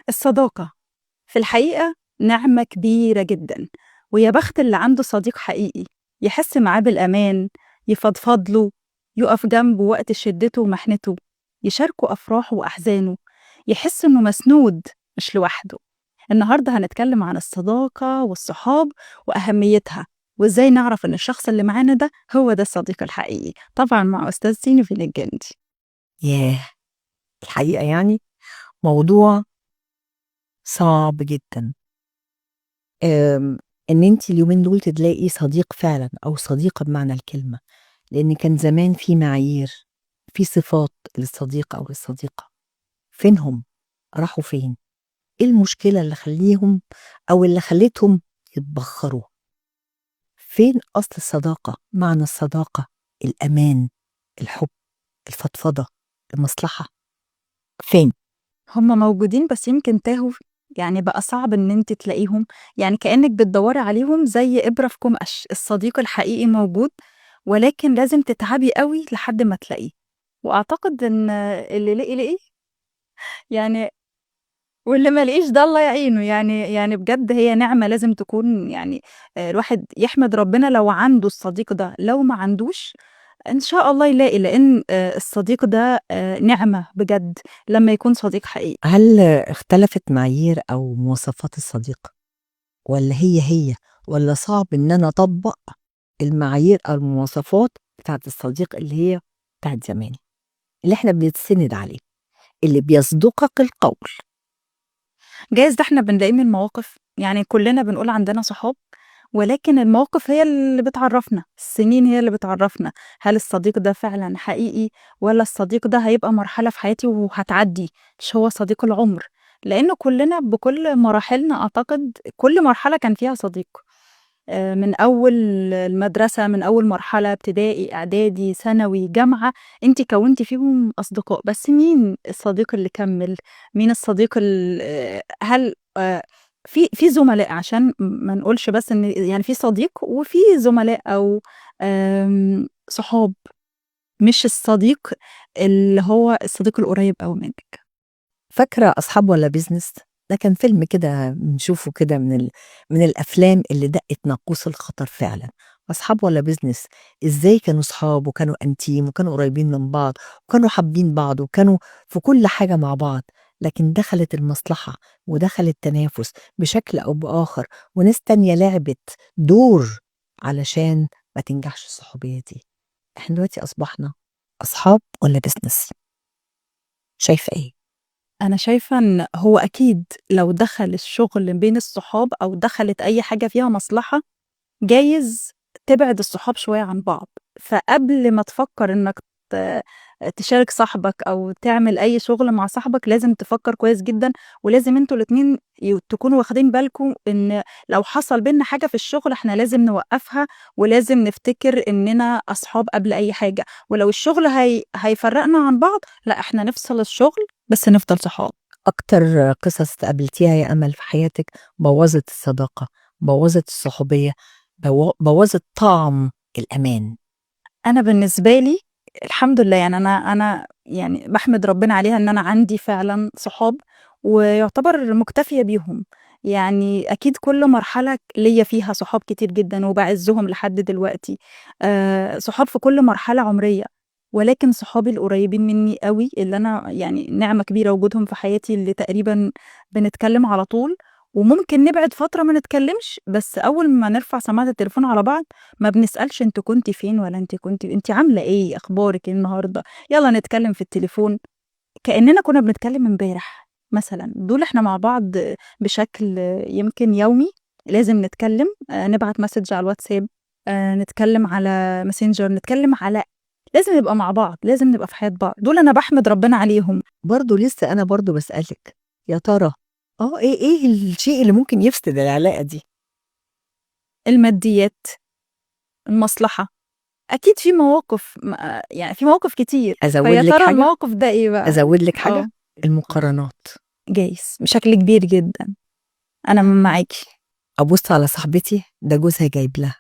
الصداقة في الحقيقة نعمة كبيرة جدا، ويا بخت اللي عنده صديق حقيقي يحس معاه بالأمان، يفضفض له، يقف جنبه وقت شدته ومحنته، يشاركه أفراحه وأحزانه، يحس إنه مسنود مش لوحده. النهاردة هنتكلم عن الصداقة والصحاب وأهميتها، وإزاي نعرف إن الشخص اللي معانا ده هو ده الصديق الحقيقي، طبعا مع أستاذتي نيفين الجندي. ياه، الحقيقة يعني موضوع صعب جدا. ان انت اليومين دول تلاقي صديق فعلا او صديقة بمعنى الكلمة، لان كان زمان في معايير، في صفات للصديق او للصديقة. فينهم؟ راحوا فين؟ ايه المشكلة اللي خليهم او اللي خلتهم يتبخروا؟ فين اصل الصداقة؟ معنى الصداقة الامان، الحب، الفضفضة، المصلحة، فين؟ هم موجودين بس يمكن تاهوا، يعني بقى صعب ان انت تلاقيهم، يعني كأنك بتدوري عليهم زي إبرة في كوم قش. الصديق الحقيقي موجود، ولكن لازم تتعبي قوي لحد ما تلاقيه. واعتقد ان اللي لقي لقي يعني، واللي ما لقيش ده الله يعينه. يعني بجد هي نعمة لازم تكون، يعني الواحد يحمد ربنا لو عنده الصديق ده، لو ما عندوش إن شاء الله يلاقي، لأن الصديق ده نعمة بجد لما يكون صديق حقيقي. هل اختلفت معايير أو مواصفات الصديق، ولا هي هي، ولا صعب إن أنا أطبق المعايير أو المواصفات بتاعت الصديق اللي هي بتاعت زمان، اللي احنا بنتسند عليه، اللي بيصدقك القول؟ جايز ده احنا بنلاقيه من مواقف، يعني كلنا بنقول عندنا صحاب، ولكن المواقف هي اللي بتعرفنا، السنين هي اللي بتعرفنا هل الصديق ده فعلا حقيقي، ولا الصديق ده هيبقى مرحلة في حياتي وهتعدي، مش هو صديق العمر. لأنه كلنا بكل مراحلنا أعتقد كل مرحلة كان فيها صديق، من أول المدرسة، من أول مرحلة ابتدائي، إعدادي، ثانوي، جامعة، أنت كونتي فيهم أصدقاء. بس مين الصديق اللي كمل؟ مين الصديق هل في زملاء، عشان ما نقولش بس إن يعني في صديق وفي زملاء أو صحاب، مش الصديق اللي هو الصديق القريب أوي منك. فاكرة أصحاب ولا بيزنس؟ ده كان فيلم كده بنشوفه كده من الأفلام اللي دقت ناقوس الخطر فعلا. أصحاب ولا بيزنس؟ إزاي كانوا صحاب وكانوا أنتيم وكانوا قريبين من بعض وكانوا حابين بعض وكانوا في كل حاجة مع بعض، لكن دخلت المصلحة ودخل التنافس بشكل أو بآخر، وناس تانية لعبت دور علشان ما تنجحش الصحوبية دي. احنا دلوقتي أصبحنا أصحاب ولا بيزنس؟ شايفة إيه؟ أنا شايفة إن هو أكيد لو دخل الشغل بين الصحاب أو دخلت أي حاجة فيها مصلحة، جايز تبعد الصحاب شوية عن بعض. فقبل ما تفكر إنك تشارك صاحبك أو تعمل أي شغل مع صاحبك، لازم تفكر كويس جدا، ولازم انتوا الاتنين تكونوا واخدين بالكم إن لو حصل بينا حاجة في الشغل احنا لازم نوقفها، ولازم نفتكر إننا أصحاب قبل أي حاجة، ولو الشغل هيفرقنا عن بعض، لا احنا نفصل الشغل بس نفضل صحاب. أكتر قصص قابلتيها يا أمل في حياتك بوظت الصداقة، بوظت الصحوبية، بوظت طعم الأمان؟ أنا بالنسبة لي الحمد لله، يعني أنا بحمد ربنا عليها إن أنا عندي فعلاً صحاب ويعتبر مكتفية بيهم. يعني أكيد كل مرحلة ليا فيها صحاب كتير جداً وبعزهم لحد دلوقتي، صحاب في كل مرحلة عمرية، ولكن صحابي القريبين مني قوي اللي أنا نعمة كبيرة وجودهم في حياتي، اللي تقريباً بنتكلم على طول، وممكن نبعد فترة ما نتكلمش، بس أول ما نرفع سماعة التليفون على بعض ما بنسألش انتوا كنتي فين ولا انتي كنتي، انتي عاملة ايه، أخبارك ايه النهاردة، يلا نتكلم في التليفون كأننا كنا بنتكلم امبارح مثلاً. دول احنا مع بعض بشكل يمكن يومي، لازم نتكلم، نبعت message على الواتساب، نتكلم على ماسنجر، نتكلم على، لازم نبقى مع بعض، لازم نبقى في حياة بعض. دول أنا بحمد ربنا عليهم. برضو لسه أنا برضو بسألك يا ترى إيه الشيء اللي ممكن يفسد العلاقة دي؟ الماديات، المصلحة، أكيد في مواقف، يعني في مواقف كتير. أزود فيا لك ترى حاجة؟ الموقف ده إيه بقى؟ أزود لك حاجة؟ المقارنات. جايز بشكل كبير جدا. أنا معاكي. أبص على صاحبتي ده جوزها جايب لها،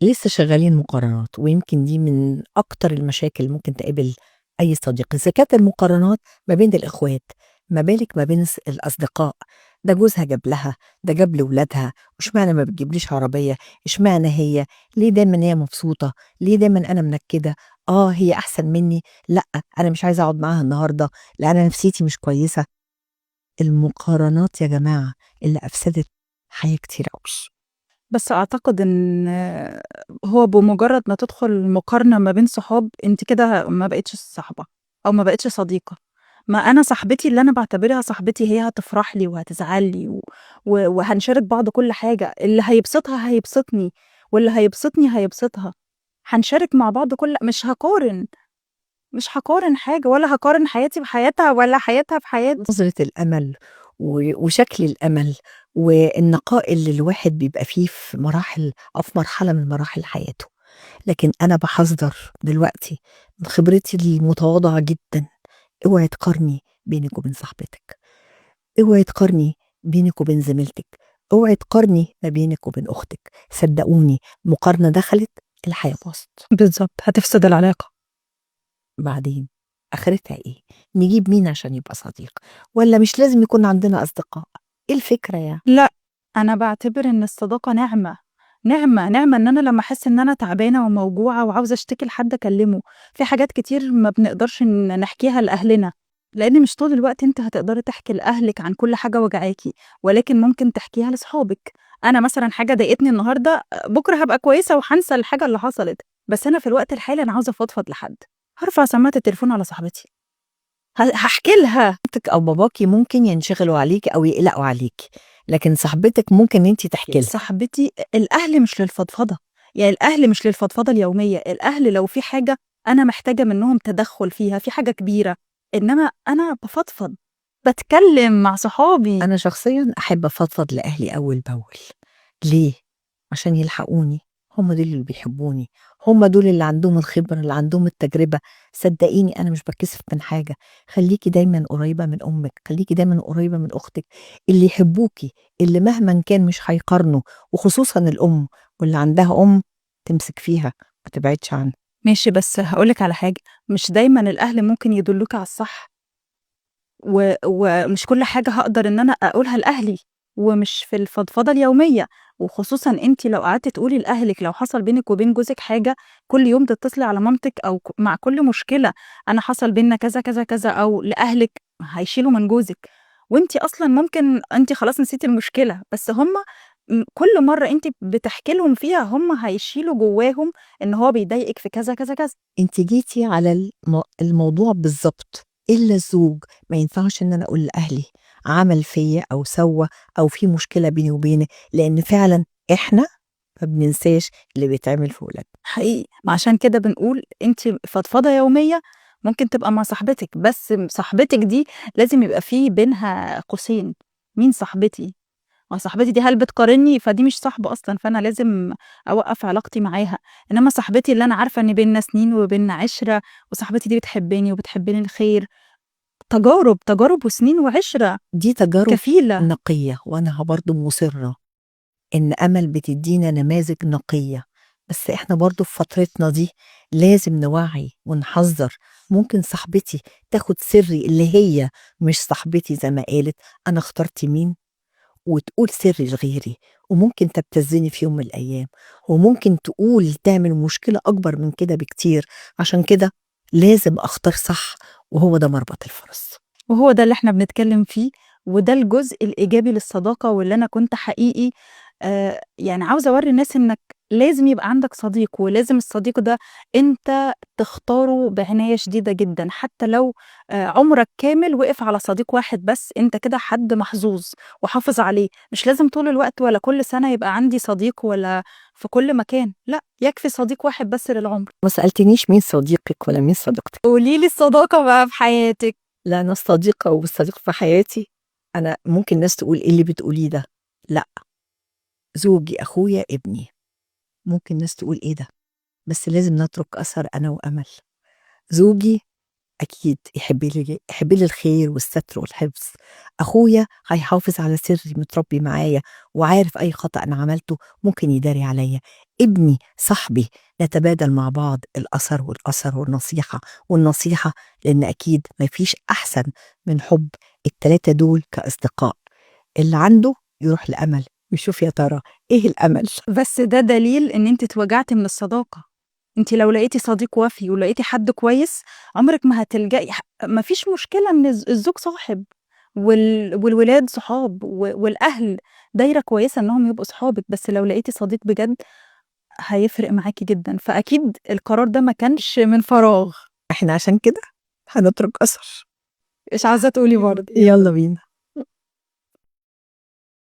لسه شغالين مقارنات، ويمكن دي من أكتر المشاكل اللي ممكن تقابل أي صديق. إذا كانت المقارنات ما بين الإخوات، ما بالك ما بين الأصدقاء؟ ده جوزها جاب لها، ده جاب لولادها، واشمعنى ما بتجيبليش عربية؟ اشمعنى هي؟ ليه دايما هي مبسوطة؟ ليه دايما أنا منكدة؟ هي أحسن مني، لأ أنا مش عايزة أقعد معاها النهاردة، لأ أنا نفسيتي مش كويسة. المقارنات يا جماعة اللي أفسدت حياة كتير أوي. بس أعتقد إن هو بمجرد ما تدخل مقارنة ما بين صحاب، أنت كده ما بقتش صاحبة أو ما بقتش صديقة. ما أنا صاحبتي اللي أنا بعتبرها صاحبتي هي هتفرح لي وهتزعل لي وهنشارك بعض كل حاجة، اللي هيبسطها هيبسطني واللي هيبسطني هيبسطها، هنشارك مع بعض كل، مش هقارن، مش هقارن حاجة، ولا هقارن حياتي بحياتها ولا حياتها بحياتي. نظرة الأمل وشكل الأمل والنقاء اللي الواحد بيبقى فيه في مراحل أو في مرحلة من مراحل حياته. لكن أنا بحذر دلوقتي من خبرتي المتواضعة جدا، اوعي تقارني بينك وبين صاحبتك، اوعي تقارني بينك وبين زميلتك، اوعي تقارني ما بينك وبين أختك. صدقوني مقارنة دخلت الحياة باظت. بالظبط، هتفسد العلاقة. بعدين آخرتها إيه؟ نجيب مين عشان يبقى صديق؟ ولا مش لازم يكون عندنا أصدقاء؟ إيه الفكرة يعني؟ لا، أنا بعتبر إن الصداقة نعمة، نعمة، نعمة إن أنا لما أحس إن أنا تعبانة وموجوعة وعاوزة أشتكي لحد أكلمه. في حاجات كتير ما بنقدرش نحكيها لأهلنا، لأن مش طول الوقت أنت هتقدري تحكي لأهلك عن كل حاجة وجعاكي، ولكن ممكن تحكيها لصحابك. أنا مثلا حاجة ضايقتني النهاردة، بكرة هبقى كويسة وهنسى الحاجة اللي حصلت، بس أنا في الوقت الحالي أنا عاوزة أفضفض لحد، هرفع سماعة التليفون على صاحبتي، هحكي لها. مامتك أو باباكي ممكن ينشغلوا عليكي أو يقلقوا عليكي، لكن صاحبتك ممكن انت تحكي لها. صاحبتي، الأهل مش للفضفضة، يعني الأهل مش للفضفضة اليومية. الأهل لو في حاجة أنا محتاجة منهم تدخل فيها، في حاجة كبيرة، إنما أنا بفضفض، بتكلم مع صحابي. أنا شخصياً أحب أفضفض لأهلي أول بأول. ليه؟ عشان يلحقوني، هم دول اللي بيحبوني، هم دول اللي عندهم الخبرة، اللي عندهم التجربة. صدقيني أنا مش بتكسف من حاجة. خليكي دايماً قريبة من أمك، خليكي دايماً قريبة من أختك، اللي يحبوكي، اللي مهما كان مش هيقارنوا، وخصوصاً الأم، واللي عندها أم تمسك فيها ما تبعدش عنها. ماشي، بس هقولك على حاجة، مش دايماً الأهل ممكن يدلوك على الصح، ومش كل حاجة هقدر إن أنا أقولها لأهلي، ومش في الفضفضة اليومية. وخصوصاً أنتِ لو قعدتي تقولي لأهلك لو حصل بينك وبين جوزك حاجة، كل يوم تتصلي على مامتك أو مع كل مشكلة، أنا حصل بينا كذا كذا كذا، أو لأهلك، هيشيلوا من جوزك. وأنتِ أصلاً ممكن أنتِ خلاص نسيتي المشكلة، بس هم كل مرة أنتِ بتحكي لهم فيها هم هيشيلوا جواهم إن هو بيضايقك في كذا كذا كذا. أنتِ جيتي على الموضوع بالظبط. إلا الزوج ما ينفعش إن أنا أقول لأهلي عمل فيا أو سوى أو في مشكلة بيني وبينه، لأن فعلاً إحنا ما بننساش اللي بيتعمل في ولادنا. حقيقي، ما عشان كده بنقول أنتِ فضفضة يومية ممكن تبقى مع صاحبتك، بس صاحبتك دي لازم يبقى في بينها قوسين، مين صاحبتي؟ ما صاحبتي دي هل بتقارني؟ فدي مش صاحبة أصلاً، فأنا لازم أوقف علاقتي معاها. إنما صاحبتي اللي أنا عارفة إن بيننا سنين وبيننا عشرة، وصاحبتي دي بتحبني وبتحبني الخير، تجارب وسنين وعشرة، دي تجارب كفيلة نقية. وأنا برضو مصرة إن أمل بتدينا نماذج نقية، بس إحنا برضو في فترتنا دي لازم نوعي ونحذر. ممكن صاحبتي تاخد سري اللي هي مش صاحبتي زي ما قالت أنا اخترت مين، وتقول سري لغيري، وممكن تبتزني في يوم من الأيام، وممكن تقول تعمل مشكلة أكبر من كده بكتير. عشان كده لازم أختار صح، وهو ده مربط الفرس، وهو ده اللي احنا بنتكلم فيه، وده الجزء الإيجابي للصداقة، واللي أنا كنت حقيقي عاوزة أوري الناس إنك لازم يبقى عندك صديق، ولازم الصديق ده أنت تختاره بعناية شديدة جدا، حتى لو عمرك كامل وقف على صديق واحد بس، أنت كده حد محظوظ وحافظ عليه. مش لازم طول الوقت ولا كل سنة يبقى عندي صديق ولا في كل مكان، لا، يكفي صديق واحد بس للعمر. ما سألتنيش مين صديقك ولا مين صديقتك. قولي لي الصداقة بقى في حياتك. لا، أنا الصديقة والصديق في حياتي، أنا ممكن الناس تقول إيه اللي بتقوليه ده، لا، زوجي، أخويا، ابني. ممكن الناس تقول إيه ده، بس لازم نترك أثر أنا وأمل. زوجي أكيد يحب لي الخير والستر والحفظ. أخويا هيحافظ على سري، متربي معايا وعارف أي خطأ أنا عملته ممكن يداري عليا. ابني صاحبي، نتبادل مع بعض الأثر والأثر والنصيحة والنصيحة، لأن أكيد ما فيش أحسن من حب ال3 دول كأصدقاء. اللي عنده يروح لأمل ويشوف يا ترى إيه الأمل. بس ده دليل إن أنتِ اتوجعتِ من الصداقة. أنتِ لو لقيتِ صديق وفي ولقيتِ حد كويس، عمرِك ما هتلجئي. ما فيش مشكلة إن الزوج صاحب والولاد صحاب والأهل دايرة كويسة إنهم يبقوا صحابِك، بس لو لقيتِ صديق بجد هيفرق معاكِ جدًا. فأكيد القرار ده ما كانش من فراغ. إحنا عشان كده هنترك أثر. مش عايزة تقولي برضه. يلا بينا.